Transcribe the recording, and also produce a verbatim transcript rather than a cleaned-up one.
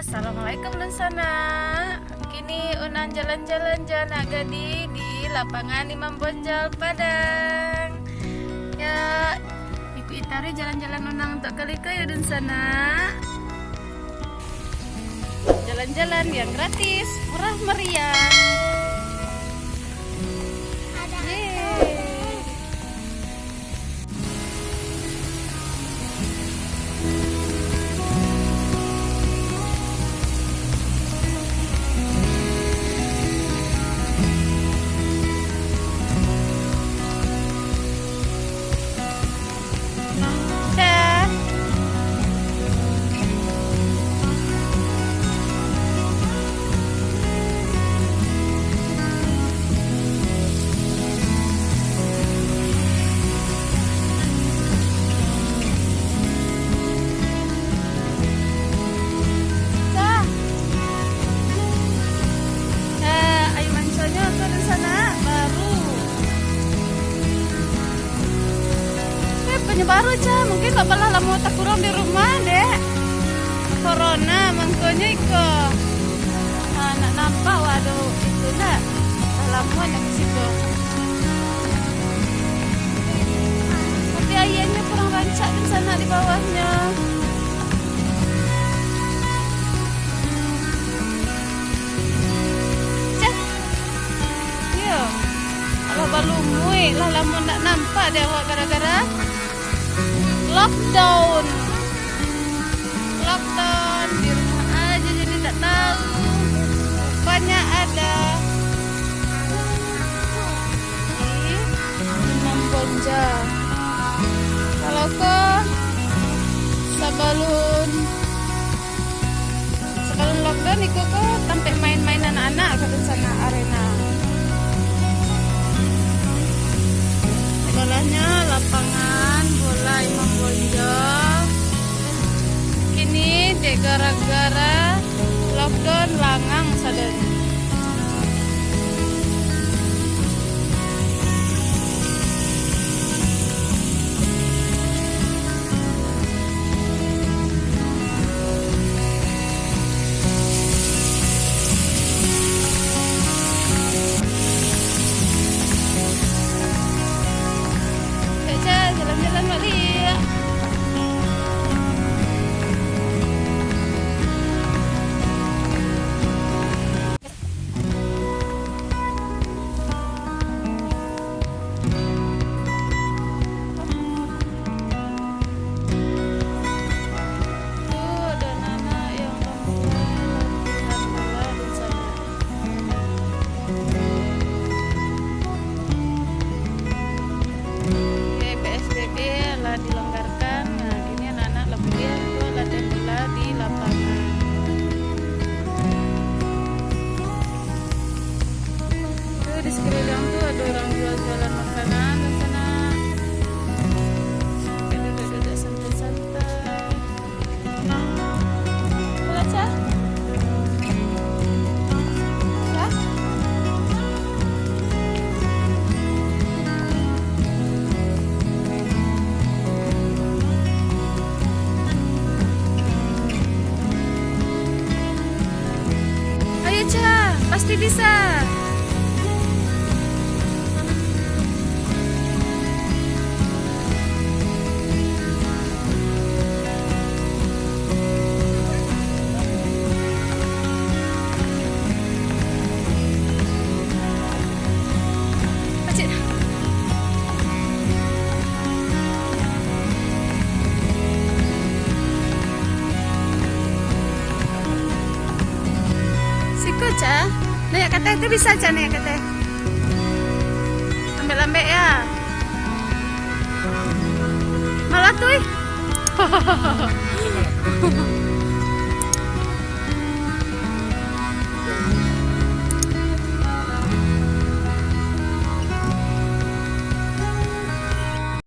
Assalamualaikum, dunsanak. Kini Unang jalan-jalan jo anak gadih di lapangan Imam Bonjol, Padang. Ya, ikuti taruih jalan-jalan Unang untuak kali ko yo, dunsanak. Jalan-jalan yang gratis, murah meriah. Yeay. Dah. Dah. Eh, air manconyo tu, dunsanak, baru. Eh, punyo baru, Ca. Mungkin bapak lah lamo takurang di rumah, dek. Corona, mangkonyo iko. Ah, nak nampak, waduh, itu ndak. Lah lamo ndak di situ. Tapi aianyo kurang rancak, dunsanak, di bawahnyo. Cah. Iyo. Alah balumuik, lah lamo ndak nampak dek awak gara-gara lockdown. Lockdown, di rumah aja, jadi ndak tahu. Rupanya ada di Imam Bonjol. Kalau ko sabalun Sabalun lockdown, iko ko tampek main-main anak-anak, ka dunsanak, arena. Sebelahnyo lapangan bola Imam Bonjol. Kini dek gara-gara lockdown, langang sadonyo. Caca, jalan-jalan baliak. Tu ado anak-anak yang ramai latihan bola di sana. Oke, P S B B lah dilonggarkan. Nah, kini anak-anak lah buliah tu latihan bola di lapangan. Tu, di sekeliling tu ado urang jual-jualan makanan di sana. Oke, duduk-duduk santai-santai. Nah, kalau Cah? Cah? Ayo, Ca, pasti bisa. Pacik. Siko, Ca. Naiak ka ateh tu bisa, Ca, naiak ka ateh. Lambek-lambek, ya. Malah tu, ih.